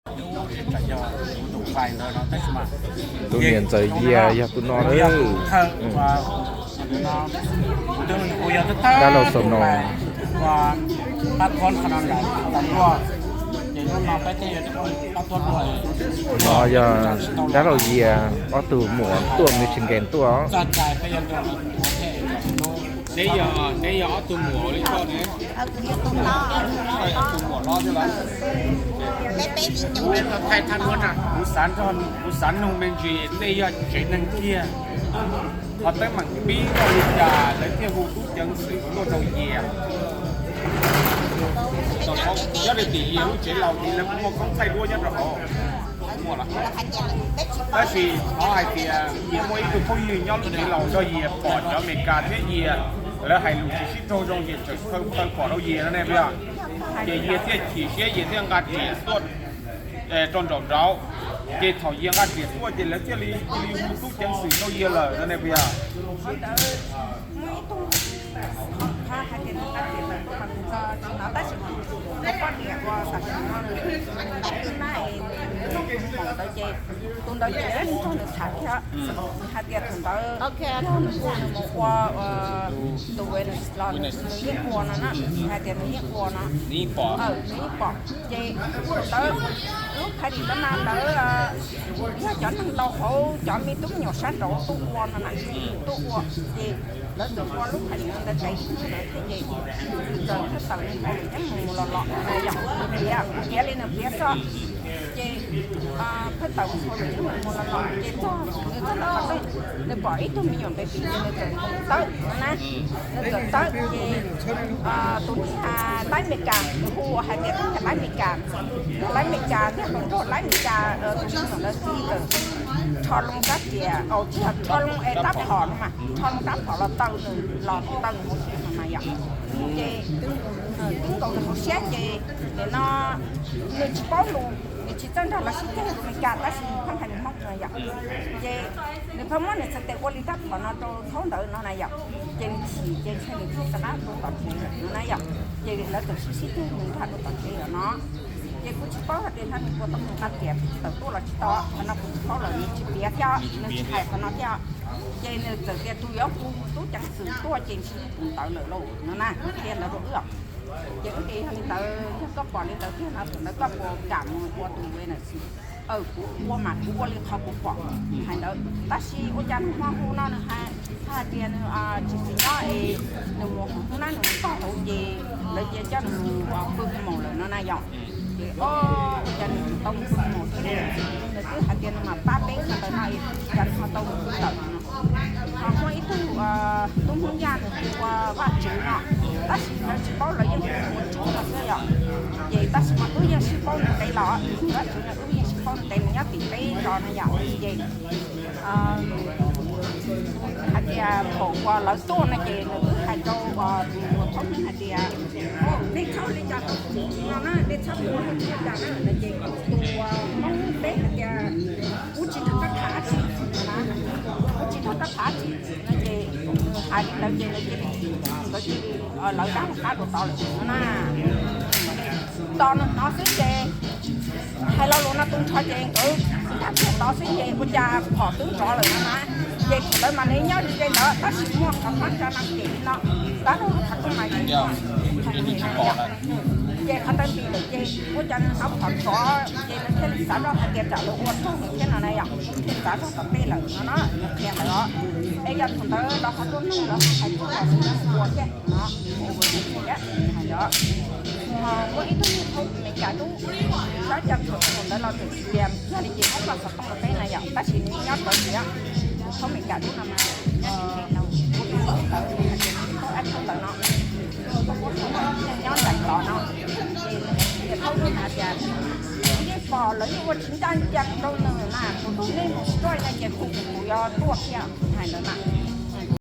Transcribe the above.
Tus niam ntxawm Yias yog tus no. Dab laug Xaus Noos. No yog dab laug Yias ob tug muam tuaj, nws tsis nkees tuaj. Neb yog ob tug muam li ko ne? Kuv xav nug me ntsis, nej yog tsev neeg kiag, qhov teeb meem pib yog li cas lawv thiaj hu tub ceev xwm tuaj rau Yias? Nyob rau tim Yias lub tsev laus ces lawv muaj koob thaij duab nyob rau hauv. Tab sis qhov hais tias Yias muaj ib tug phooj ywg nyob lub tsev laus nrog Yias pom cov Amelikas thiab Yias lawv hais lus tsis sib raug zoo, Yias tseem taw pom rau Yias no ne, puas yog? Ces Yias thiaj chim siab, Yias thiaj nqa riam tuaj rau nraum nraud. Ces thaum Yias nqa riam tuaj ces lawv thiaj li hu tub ceev xwm rau Yias lawm no ne, puas yog? Muaj ib tug, qhov hais tias nws nqa riam tuaj mas kuv tsis hnov, tab sis kuv poj niam uas tam sim no nws nqa tw na es nws mus ntawd ces tus ntawd ces nws nrog nws tham thiab, nws hais tias tus ntawd yog nws hu nws mus ua tus Venus los nws yeej ua no na, nws hais tias nws yeej ua no, nws yeej pom. Ces tus ntawd lub phav dim ntawd mas lawv yog cov neeg ntau hauv cov me tub me nyuam sab nraud tuaj ua no na, tuaj ua ces lawv txawm ua lub phav dim ntawd ntawd ib hnub ntawd thiab ces txawm phaj tawm nws qhov lwm yeej mus los los na yom, nws piav, piav li nws piav xwb. Ces phaj tawm nws qhov lwm yeej mus los los ces txog nws txog nws qhov rooj, nws pom ib tug me nyuam ntev tid ces nws txawm tawb na, nws txawm tawb ces tus niag laib Meskas, nws hu hais tias tus niag laib Meskas, laib Meskas thiab tus nraug laib Meskas, tus me nyuam ntawd txiv txawm rho loo rab riam, tsis yog rho loo es rab phom no mas rho loo rab phom los taw nws, los taw nws hauv siab no mas yom. Ces twb nkaus nws hauv siab ces nim no nws tsis paub lus, nws tsis txawj nrog lawv sib ceg tus Meskas tab sis nws pheej hais lus Hmoob no yom. Ces nws pheej muab nws txhais tes ua li rab phom no rau thaub ntawd no na yom. Ces nws chim ces ntshe nws thiaj rov qab dua tom tsev no na yom. Ces lawv txawm sib sib ceg mus nrog dua tom tsev yom no. Ces kuv tsis paub hais tias nws puas tau mus nqa riam tawm tuaj los tsis tau, qhov no kuv tsis paub lawm, nws tsis piav thiab nws tsis hais qhov no thiab. Ces nws txawm tias tus yuav hu tub ceev xwm tuaj ces ntshe yog tus ntawd lawm lauj no na, nws qhia ntawd rau wb os. Ces wb tias yog li ntawd, yog koj pom li ntawd tiag no thaum ntawd koj puas kam mus ua tus Venus? Kuv ua mas kuv ua li qhov kuv pom hais ntawd, tab sis ua cas nws ho hu no nws hais, hais tias nws tsis xis nyob es nws mus hauv hnub na, nws mus tog hauv ces lawv cia coj nws mus pw hoo maum lawm no na yom. Ces o, ua cas nws tsis tau mus pw hoo maum thiab, nws twb hais tias nws mam pab peb qhov ntawd no es cas nws ho tau mus pw tawm no. Ho muaj ib tug tub Hmoob Yaj nws hu ua Vaj Tswv no, tab sis lawv tsis paub, lawv yeej hu ua Tswb no xwb yom. Ces tab sis mas wb yeej sib paub ntev los, Vaj Tswv no wb yeej sib paub ntev, nws nyob tim peb zos no yom. Ces hais tias thaum uas lawv tuaj no ces nws twb hais rau tus Thaub Hmoob hais tias, nej txhob li cas tau kuv no na, nej txhob mus ua li cas na no ces tus Hmoob teb hais tias, kuv tsis nrog koj tham dab tsi, kuv tsis nrog koj tham dab tsi no ces nws hais li ntawd ces nws cia li, nkawd cia li lawv dab qab dua tod lawm no na. Tos nws hnov xwb ces hais lo lus no tu nrho ces nkawd dab qab tod xwb ces ua cas phom twb nrov lawm no na. Ces thaum ntawd mas nws nyob ze ntawd tab sis muaj qhov txhab tsa na ces no tab lub qhov rooj mas ces qhov ntawd nti lawm ces ua cas nws hnov phom nrov ces nws thiaj li xav zoj hais tias tsam lawv ua raug nws thiab no na yom, thiaj xav zoj tom tej lawm no na, nws qhia ntawd os. Es yog thaum ntawd lawv ho tuaj nug lawv ho hais tias ua thiab no, hais ntawd. Ho muaj ib tug niag thaub Meskas dub, xav cas thaum ntawd los txawm tias yog li ces muab koj xov tooj rau peb na yom, tab sis nws nyob rawv tias tus thaub Meskas dub no mas, ua tus thaub ntawd, tus thaub ab thaub ntawd no, nyob nraim tod no. Ces niag thaub dub hais tias, kuv yeej pom lawv yeej ua tsis ncaj ncees rau nws mas, kuv tus neeg mus tsis tuaj no ces kuv, kuv yuav tuaj thiab, hais ntawd na.